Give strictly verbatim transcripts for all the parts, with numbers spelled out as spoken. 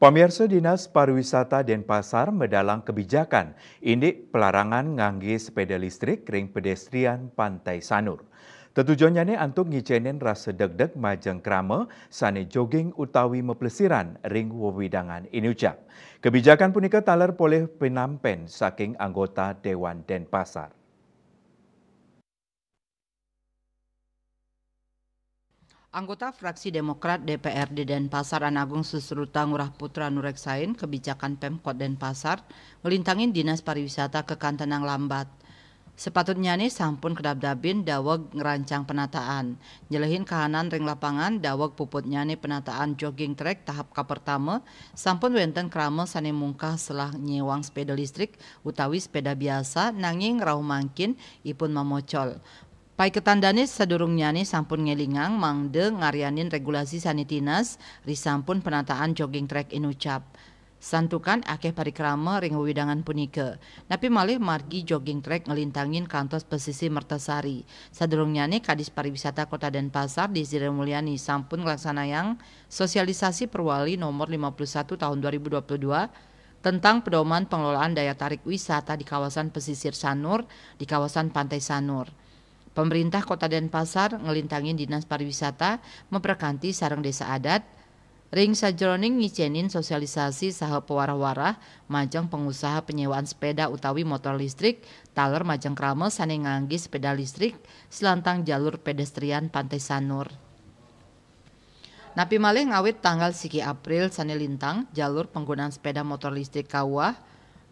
Pamiarsa, Dinas Pariwisata Denpasar medalang kebijakan indik pelarangan ngangge sepeda listrik ring pedestrian Pantai Sanur. Tetujonnyane antuk ngicenin rasa degdeg majeng krama sane jogging utawi maplesiran ring wewidangan inucap. Kebijakan punika taler polih pinampen saking anggota Dewan Denpasar. Anggota fraksi Demokrat D P R D Denpasar Anagung Susruta Ngurah Putra nureksain kebijakan Pemkot Denpasar ngelintangin Dinas Pariwisata kekantenang lambat. Sepatutnyane sampun kedabdabin daweg ngrancang penataan. Nyelehin kahanan ring lapangan daweg puputnyane penataan jogging track tahap kapertama sampun wenten krama sane mungkah selah nyewang sepeda listrik utawi sepeda biasa nanging rauh mangkin ipun mamocol. Paiketan dane sadurungnyane sampun ngelingang mangda ngaryanin regulasi sane tinas risampun penataan jogging track inucap. Santukan akeh parikrama ring wewidangan punika. Napi malih margi jogging track ngelintangin kantos pesisir Mertasari. Sadurungnyane Kadis Pariwisata Kota Denpasar Desi Mulyani sampun nglaksanayang sosialisasi perwali nomor lima puluh satu tahun dua ribu dua puluh dua tentang pedoman pengelolaan daya tarik wisata di kawasan pesisir Sanur, di kawasan Pantai Sanur. Pemerintah Kota Denpasar ngelintangin Dinas Pariwisata maprakanti sareng Desa Adat ring sajeroning ngicenin sosialisasi saha pewarah-warah majeng pengusaha penyewaan sepeda utawi motor listrik taler majeng krama sane ngangge sepeda listrik selantang jalur pedestrian Pantai Sanur. Napi malih ngawit tanggal siki April sane lintang, jalur panggunaan sepeda motor listrik kawuh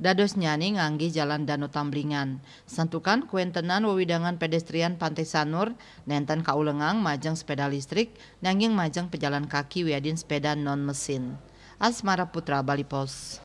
dadosnyane ngangge Jalan Danu Tamblingan. Santukan kawentenan wewidangan pedestrian Pantai Sanur nenten kaulengang majeng sepeda listrik, nanging majeng pejalan kaki wiadin sepeda non mesin. Asmara Putra, Bali Post.